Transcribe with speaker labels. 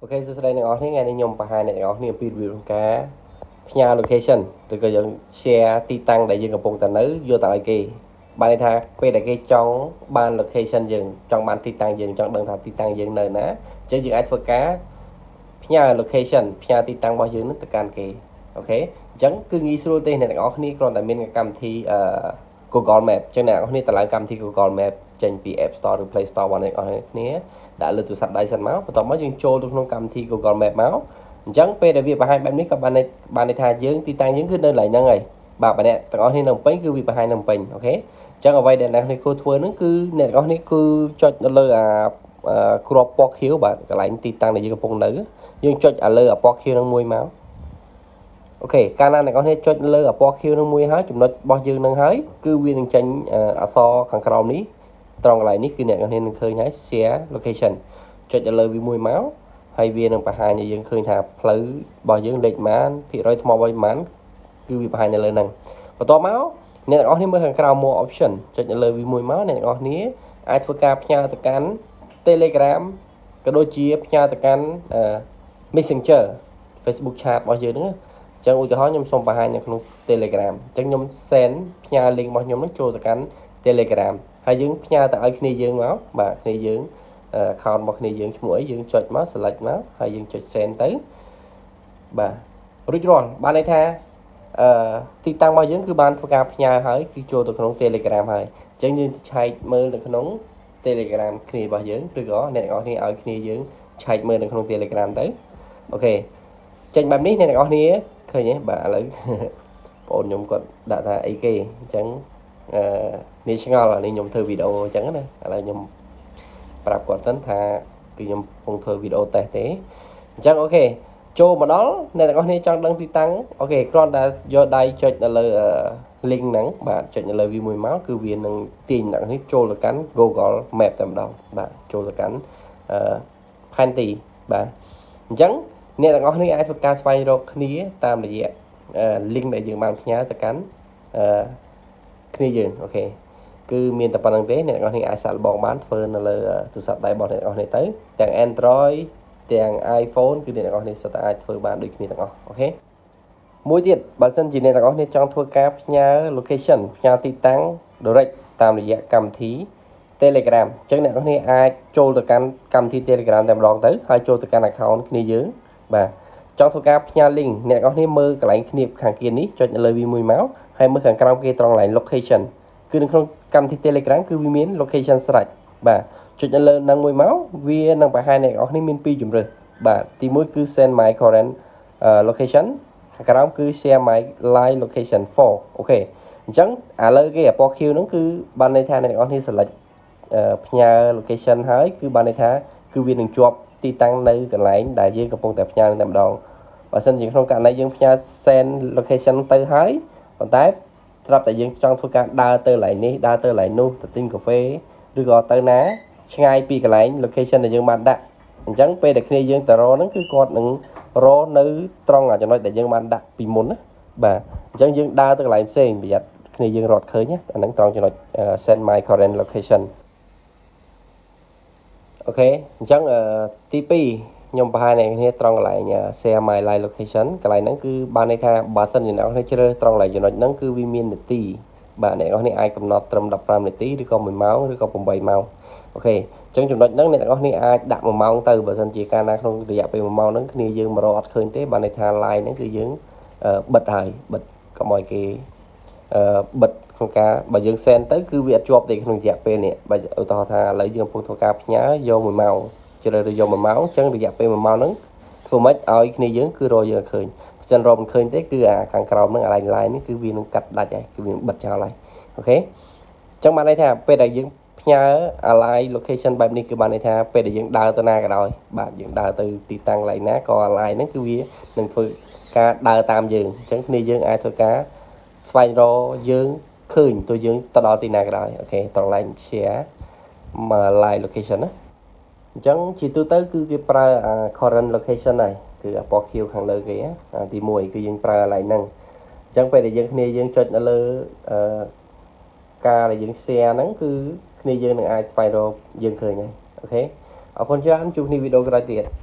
Speaker 1: OK សួស្តីអ្នកនរគ្នាថ្ងៃនេះខ្ញុំបង្ហាញអ្នកនរគ្នាអំពីរបៀបក្នុងការផ្ញើ location ឬក៏យើង share ទីតាំងដែលយើងកំពុងតែនៅយកទៅឲ្យគេបានន័យថាពេលដែលគេចង់បាន location យើងចង់បានទីតាំងយើងចង់ដឹងថាទីតាំងយើងនៅណាអញ្ចឹងយើងអាចធ្វើការផ្ញើ location ផ្ញើទីតាំងរបស់យើងនឹងទៅកាន់គេ OK អញ្ចឹងគឺងាយស្រួលទេអ្នកទាំងអស់គ្នាគ្រាន់តែមានកម្មវិធីអឺ Google Map អញ្ចឹងអ្នកនរគ្នាតម្លើងកម្មវិធី Google Map ចេញពី App Store ឬ Play Store របស់អ្នកនរគ្នាដាក់លើទូរស័ព្ទដៃសិនមកបន្ទាប់មកយើងចូលទៅក្នុងកម្មវិធី Google Map មកអញ្ចឹងពេលដែលវាបង្ហាញបែបនេះក៏បានន័យថាយើងទីតាំងយើងគឺនៅកន្លែងហ្នឹងហើយបាទបើអ្នកទាំងអស់គ្នានៅភ្នំពេញគឺវាបង្ហាញនៅភ្នំពេញ OK អញ្ចឹងអ្វីដែលអ្នកនេះគួរធ្វើហ្នឹងគឺអ្នកទាំងអស់គ្នាគឺចុចនៅលើអាគ្រាប់ពណ៌ខៀវបាទកន្លែងទីតាំងដែលយើងកំពុងនៅយើងចុចអាលើអាពណ៌ខៀវហ្នឹងមួយមក OK កាលណាអ្នកនរគ្នាចុចលើអាពណ៌ខៀវនឹងមួយហើយចំណុចរបស់យើងនឹងហើយគឺវានឹងចេញអក្សរខាងក្រោមនេះត្រង់កន្លែងនេះគឺអ្នកនរគ្នានឹងឃើញហើយ share location ចុចទៅលើវាមួយមកហើយវានឹងបង្ហាញឲ្យយើងឃើញថាផ្លូវរបស់យើងលេខប៉ុន្មានភាគរយថ្មរបស់ប៉ុន្មានគឺវាបង្ហាញនៅលើហ្នឹងបន្ទាប់មកអ្នកទាំងអស់គ្នាមើលខាងក្រោម more option ចុចនៅលើវាមួយមកអ្នកទាំងអស់គ្នាអាចធ្វើការផ្ញើទៅកាន់ Telegram ក៏ដូចជាផ្ញើទៅកាន់ Messenger Facebook chat របស់យើងហ្នឹងអញ្ចឹងឧទាហរណ៍ខ្ញុំសូមបង្ហាញនៅក្នុង Telegram អញ្ចឹងខ្ញុំ send ផ្ញើ link របស់ខ្ញុំនឹងចូលទៅកាន់ Telegram ហើយយើងផ្ញើទៅឲ្យគ្នាយើងមកបាទគ្នាយើង account របស់គ្នាយើងឈ្មោះអីយើងចុចមក select មកហើយយើងចុច send ទៅបាទរួចរាល់បានន័យថាអឺទីតាំងរបស់យើងគឺបានធ្វើការផ្ញើហើយគឺចូលទៅក្នុង Telegram ហើយអញ្ចឹងយើងឆែកមើលនៅក្នុង Telegram គ្នារបស់យើងឬក៏អ្នកទាំងអស់គ្នាឲ្យគ្នាយើងឆែកមើលនៅក្នុង Telegram ទៅ OK ចេញបែបនេះអ្នកទាំងអស់គ្នាឃើញទេបាទឥឡូវបងអូនខ្ញុំគាត់ដាក់ថាអីគេអញ្ចឹងអឺនេះឆ្ងល់អានេះខ្ញុំធ្វើវីដេអូអញ្ចឹងណាឥឡូវខ្ញុំប្រាប់គាត់សិនថា គឺខ្ញុំកំពុងធ្វើវីដេអូតេស្តទេអញ្ចឹង OK ចូលមកដល់អ្នកទាំងអស់គ្នាចង់ដឹងទីតាំង OK គ្រាន់តែយកដៃចុចនៅលើ link ហ្នឹងបាទចុចនៅលើវាមួយមកគឺវានឹងទាញអ្នកនេះចូលទៅកាន់ Google Map តែម្ដងបាទចូលទៅកាន់អឺផែនទីបាទអញ្ចឹងអ្នកទាំងអស់គ្នាអាចធ្វើការស្វែងរកគ្នាតាមរយៈ link ដែលយើងបានផ្ញើទៅកាន់អឺគ្នាយើង OK គឺមានតែប៉ុណ្្នឹងទេអ្នកទាំងអស់គ្នាអាចសាកល្បងបានធ្វើនៅលើទូរស័ព្ទដៃរបស់អ្នកទាំងអស់គ្នាទៅទាំង Android ទាំង iPhone គឺអ្នកទាំងអស់គ្នាសុទ្ធតែអាចធ្វើបានដូចគ្នាទាំងអស់ OK មួយទៀតបើសិនជាអ្នកទាំងអស់គ្នាចង់ធ្វើការផ្ញើ location ផ្ញើទីតាំង direct តាមរយៈកម្មវិធី Telegram អញ្ចឹងអ្នកទាំងអស់គ្នាអាចចូលទៅកាន់កម្មវិធី Telegram តែម្ដងទៅហើយចូលទៅកាន់ account គ្នាយើងបាទចង់ធ្វើការផ្ញើ link អ្នកទាំងអស់គ្នាមើលកន្លែងគ្នាខាងគៀននេះចុចនៅលើវាមួយមកហើយមើលខាងក្រោមគេត្រង់កន្លែង location គឺនៅក្នុងកម្មវិធី Telegram គឺវាមាន location ស្រេចបាទចុចនៅលើនឹងមួយមកវានឹងបង្ហាញអ្នកទាំងអស់គ្នាមានពីរជម្រើសបាទទី1គឺ send my current location ខាងក្រោមគឺ share my live location for OK អញ្ចឹងអាលើគេអាពណ៌ខៀវហ្នឹងគឺបានន័យថាអ្នកទាំងអស់គ្នា select ផ្ញើ location ហើយគឺបានន័យថាគឺវានឹងជាប់ទីតាំងនៅកន្លែងដែលយើងកំពុងតែផ្ញើនឹងតែម្ដងបើសិនជាក្នុងករណីយើងផ្ញើ send location ទៅហើយប៉ុន្តែស្រាប់តែយើងចង់ធ្វើការដើរទៅកន្លែងនេះដើរទៅកន្លែងនោះទៅទិញកាហ្វេឬក៏ទៅណាឆ្ងាយពីកន្លែង location ដែលយើងបានដាក់អញ្ចឹងពេលដែលគ្នាយើងទៅរកហ្នឹងគឺគាត់នឹងរកនៅត្រង់ចំណុចដែលយើងបានដាក់ពីមុនណាបាទអញ្ចឹងយើងដើរទៅកន្លែងផ្សេងប្រយ័ត្នគ្នាយើងរត់ឃើញណាអាហ្នឹងត្រង់ចំណុច send my current location OK អញ្ចឹងទី2ខ្ញុំបង្ហាញអ្នកគ្នាត្រង់កន្លែង share my live location កន្លែងហ្នឹងគឺបានន័យថាបើសិនជាអ្នកគ្នាជ្រើសត្រង់កន្លែងចំណុចហ្នឹងគឺវាមាននាទីបាទអ្នកនរគ្នាអាចកំណត់ត្រឹម15នាទីឬក៏1ម៉ោងឬក៏8ម៉ោង OK អញ្ចឹងចំណុចហ្នឹងអ្នកទាំងអស់គ្នាអាចដាក់1ម៉ោងទៅបើសិនជាកាលណាក្នុងរយៈពេល1ម៉ោងហ្នឹងគ្នាយើងមករកអត់ឃើញទេបានន័យថា live ហ្នឹងគឺយើងបិទហើយបិទកុំឲ្យគេបិទក្នុងការបើយើង send ទៅគឺវាអត់ជាប់ទេក្នុងរយៈពេលនេះបើឧទាហរណ៍ថាឥឡូវយើងកំពុងធ្វើការផ្ញើយក1ម៉ោងជ្រើសរើសយក1ម៉ោងអញ្ចឹងរយៈពេល1ម៉ោងហ្នឹងធ្វើម៉េចឲ្យគ្នាយើងគឺរកយើងឃើញបើសិនរកមិនឃើញទេគឺអាខាងក្រោមហ្នឹងអា line line នេះគឺវានឹងកាត់ដាច់ហើយគឺវានឹងបិទចោលហើយ OK អញ្ចឹងបានន័យថាពេលដែលយើងផ្ញើ live location បែបនេះគឺបានន័យថាពេលដែលយើងដើរទៅណាក៏ដោយបាទយើងដើរទៅទីតាំងកន្លែងណាក៏ live ហ្នឹងគឺវានឹងធ្វើការដើរតាមយើងអញ្ចឹងគ្នាយើងអាចធ្វើការស្វែងរកយើងឃើញទោះយើងទៅដល់ទីណាក៏ដោយ OK ត្រង់ line share មក live location ណាអញ្ចឹងជាទូទៅគឺគេប្រើ current location ហើយគឺអាពណ៌ខៀវខាងលើគេទី1គឺយើងប្រើកន្លែងហ្នឹងអញ្ចឹងពេលដែលយើងគ្នាយើងចុចនៅលើអឺការដែលយើង share ហ្នឹងគឺគ្នាយើងនឹងអាចស្វែងរកយើងឃើញហើយ OK អរគុណច្រើនជួបគ្នាវីដេអូក្រោយទៀត។